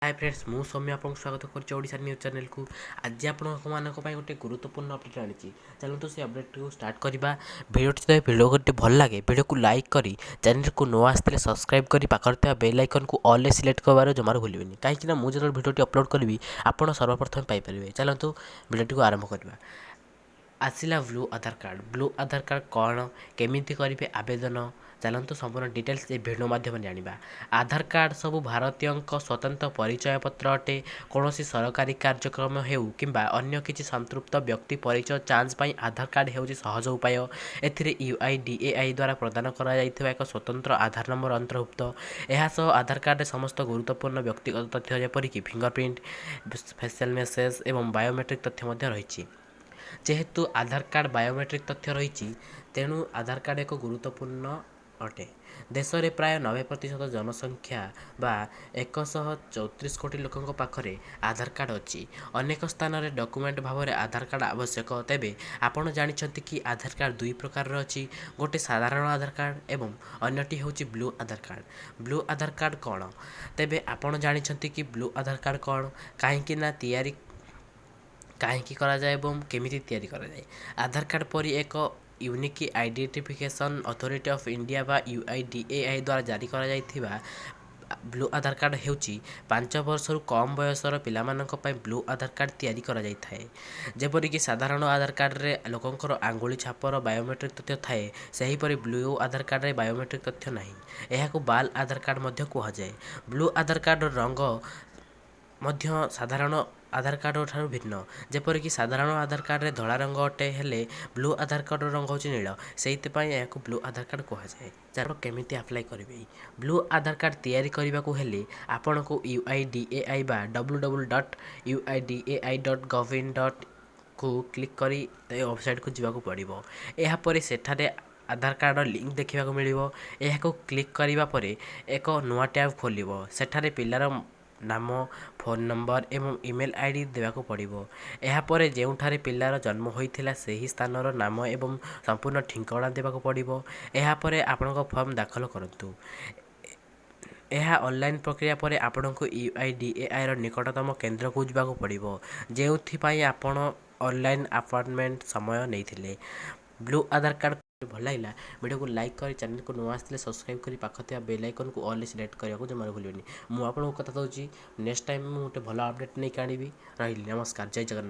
ହାଏ friends, ମୁଁ ସୌମ୍ୟ ଆପଣଙ୍କୁ ସ୍ୱାଗତ କରୁଛି ଓଡ଼ିଶା ନ୍ୟୁଜ୍ ଚ୍ୟାନେଲକୁ। ଆଜି ଆପଣମାନଙ୍କ ପାଇଁ ଗୋଟେ ଗୁରୁତ୍ୱପୂର୍ଣ୍ଣ ଅପଡ଼େଟ୍ ଆଣିଛି। ଚାଲନ୍ତୁ, ସେ ଅପଡ଼େଟ୍ଟିକୁ ଷ୍ଟାର୍ଟ କରିବା। ଭିଡ଼ିଓଟି ଯଦି ଭିଡ଼ିଓଟି ଭଲ ଲାଗେ, ଭିଡ଼ିଓକୁ ଲାଇକ୍ କରି, ଚ୍ୟାନେଲକୁ ନୂଆ ଆସିଥିଲେ ସବସ୍କ୍ରାଇବ୍ କରି, ପାଖରେ ଥିବା ବେଲ୍ ଆଇକନ୍କୁ ଅଲ୍ରେ ସିଲେକ୍ଟ କରିବାର ଜମାରୁ ଭୁଲିବେନି, କାହିଁକିନା ମୁଁ ଯେତେବେଳେ ଭିଡ଼ିଓଟି ଅପଲୋଡ଼ କରିବି, ଆପଣ ସର୍ବପ୍ରଥମେ ପାଇପାରିବେ। ଚାଲନ୍ତୁ, ଭିଡ଼ିଓଟିକୁ ଆରମ୍ଭ କରିବା। ଆସିଲା ବ୍ଲୁ ଆଧାର କାର୍ଡ଼। ବ୍ଲୁ ଆଧାର କାର୍ଡ଼ କ'ଣ, କେମିତି କରିବେ ଆବେଦନ, ଚାଲନ୍ତୁ ସମ୍ପୂର୍ଣ୍ଣ ଡିଟେଲ୍ସ ଏ ଭିଡ଼ିଓ ମାଧ୍ୟମରେ ଜାଣିବା। ଆଧାର କାର୍ଡ଼ ସବୁ ଭାରତୀୟଙ୍କ ସ୍ୱତନ୍ତ୍ର ପରିଚୟ ପତ୍ର ଅଟେ। କୌଣସି ସରକାରୀ କାର୍ଯ୍ୟକ୍ରମ ହେଉ କିମ୍ବା ଅନ୍ୟ କିଛି, ସମ୍ପୃକ୍ତ ବ୍ୟକ୍ତି ପରିଚୟ ଯାଞ୍ଚ ପାଇଁ ଆଧାର କାର୍ଡ଼ ହେଉଛି ସହଜ ଉପାୟ। ଏଥିରେ ୟୁଆଇଡିଏଆଇ ଦ୍ୱାରା ପ୍ରଦାନ କରାଯାଇଥିବା ଏକ ସ୍ୱତନ୍ତ୍ର ଆଧାର ନମ୍ବର ଅନ୍ତର୍ଭୁକ୍ତ। ଏହା ସହ ଆଧାର କାର୍ଡ଼ରେ ସମସ୍ତ ଗୁରୁତ୍ୱପୂର୍ଣ୍ଣ ବ୍ୟକ୍ତିଗତ ତଥ୍ୟ, ଯେପରିକି ଫିଙ୍ଗର ପ୍ରିଣ୍ଟ, ଫେସିଆଲ୍ ମେସେଜ୍ ଏବଂ ବାୟୋମେଟ୍ରିକ୍ ତଥ୍ୟ ମଧ୍ୟ ରହିଛି। ଯେହେତୁ ଆଧାର କାର୍ଡ଼ ବାୟୋମେଟ୍ରିକ୍ ତଥ୍ୟ ରହିଛି, ତେଣୁ ଆଧାର କାର୍ଡ଼ ଏକ ଗୁରୁତ୍ୱପୂର୍ଣ୍ଣ ଅଟେ। ଦେଶରେ ପ୍ରାୟ 90% ଜନସଂଖ୍ୟା ବା 134 କୋଟି ଲୋକଙ୍କ ପାଖରେ ଆଧାର କାର୍ଡ଼ ଅଛି। ଅନେକ ସ୍ଥାନରେ ଡକୁମେଣ୍ଟ ଭାବରେ ଆଧାର କାର୍ଡ଼ ଆବଶ୍ୟକ। ତେବେ ଆପଣ ଜାଣିଛନ୍ତି କି, ଆଧାର କାର୍ଡ଼ ଦୁଇ ପ୍ରକାରର ଅଛି? ଗୋଟେ ସାଧାରଣ ଆଧାର କାର୍ଡ଼ ଏବଂ ଅନ୍ୟଟି ହେଉଛି ବ୍ଲୁ ଆଧାର କାର୍ଡ଼। ବ୍ଲୁ ଆଧାର କାର୍ଡ଼ କ'ଣ? ତେବେ ଆପଣ ଜାଣିଛନ୍ତି କି ବ୍ଲୁ ଆଧାର କାର୍ଡ଼ କ'ଣ, କାହିଁକି ନା ତିଆରି କାହିଁକି କରାଯାଏ ଏବଂ କେମିତି ତିଆରି କରାଯାଏ? ଆଧାର କାର୍ଡ଼ ପରି ଏକ Unique Identification Authority of India ବା ୟୁଆଇଡିଏଆଇ ଦ୍ୱାରା ଜାରି କରାଯାଇଥିବା ବ୍ଲୁ ଆଧାର କାର୍ଡ଼ ହେଉଛି 5 ବର୍ଷରୁ କମ୍ ବୟସର ପିଲାମାନଙ୍କ ପାଇଁ ବ୍ଲୁ ଆଧାର କାର୍ଡ଼ ତିଆରି କରାଯାଇଥାଏ। ଯେପରିକି ସାଧାରଣ ଆଧାର କାର୍ଡ଼ରେ ଲୋକଙ୍କର ଆଙ୍ଗୁଳି ଛାପର ବାୟୋମେଟ୍ରିକ୍ ତଥ୍ୟ ଥାଏ, ସେହିପରି ବ୍ଲୁ ଆଧାର କାର୍ଡ଼ରେ ବାୟୋମେଟ୍ରିକ୍ ତଥ୍ୟ ନାହିଁ। ଏହାକୁ ବାଲ୍ ଆଧାର କାର୍ଡ଼ ମଧ୍ୟ କୁହାଯାଏ। ବ୍ଲୁ ଆଧାର କାର୍ଡ଼ର ରଙ୍ଗ ମଧ୍ୟ ସାଧାରଣ ଆଧାର କାର୍ଡ଼ ଠାରୁ ଭିନ୍ନ। ଯେପରିକି ସାଧାରଣ ଆଧାର କାର୍ଡ଼ରେ ଧଳା ରଙ୍ଗ ଅଟେ, ହେଲେ ବ୍ଲୁ ଆଧାର କାର୍ଡ଼ର ରଙ୍ଗ ହେଉଛି ନୀଳ। ସେଇଥିପାଇଁ ଏହାକୁ ବ୍ଲୁ ଆଧାର କାର୍ଡ଼ କୁହାଯାଏ। ଆପଣ କେମିତି ଆପ୍ଲାଏ କରିବେ? ବ୍ଲୁ ଆଧାର କାର୍ଡ଼ ତିଆରି କରିବାକୁ ହେଲେ ଆପଣଙ୍କୁ ୟୁଆଇଡିଏଆଇ ବା ww.uidai.gov.in.କୁ କ୍ଲିକ୍ କରି ଏ ୱେବସାଇଟ୍କୁ ଯିବାକୁ ପଡ଼ିବ। ଏହାପରେ ସେଠାରେ ଆଧାର କାର୍ଡ଼ର ଲିଙ୍କ୍ ଦେଖିବାକୁ ମିଳିବ। ଏହାକୁ କ୍ଲିକ୍ କରିବା ପରେ ଏକ ନୂଆ ଟ୍ୟାବ୍ ଖୋଲିବ। ସେଠାରେ ପିଲାର ନାମ, ଫୋନ୍ ନମ୍ବର ଏବଂ ଇମେଲ୍ ଆଇଡି ଦେବାକୁ ପଡ଼ିବ। ଏହାପରେ ଯେଉଁଠାରେ ପିଲାର ଜନ୍ମ ହୋଇଥିଲା, ସେହି ସ୍ଥାନର ନାମ ଏବଂ ସମ୍ପୂର୍ଣ୍ଣ ଠିକଣା ଦେବାକୁ ପଡ଼ିବ। ଏହାପରେ ଆପଣଙ୍କ ଫର୍ମ ଦାଖଲ କରନ୍ତୁ। ଏହା ଅନଲାଇନ୍ ପ୍ରକ୍ରିୟା ପରେ ଆପଣଙ୍କୁ ୟୁଆଇଡିଏଆଇର ନିକଟତମ କେନ୍ଦ୍ରକୁ ଯିବାକୁ ପଡ଼ିବ, ଯେଉଁଥିପାଇଁ ଆପଣ ଅନଲାଇନ୍ ଆପଏଣ୍ଟମେଣ୍ଟ ସମୟ ନେଇଥିଲେ। ବ୍ଲୁ ଆଧାର କାର୍ଡ଼ ଭଲ ଲାଗିଲା, ଭିଡ଼ିଓକୁ ଲାଇକ୍ କରି, ଚ୍ୟାନେଲକୁ ନୂଆ ଆସିଥିଲେ ସବସ୍କ୍ରାଇବ୍ କରି, ପାଖ ଥିବା ବେଲ୍ ଆଇକନ୍କୁ ଅଲ୍ରେ ସିଲେକ୍ଟ କରିବାକୁ ଜମାରୁ ଭୁଲିବେନି। ମୁଁ ଆପଣଙ୍କୁ କଥା ଦେଉଛି, ନେକ୍ସଟ ଟାଇମ୍ ମୁଁ ଗୋଟେ ଭଲ ଅପଡ଼େଟ୍ ନେଇକି ଆଣିବି। ରହିଲି, ନମସ୍କାର, ଜୟ ଜଗନ୍ନାଥ।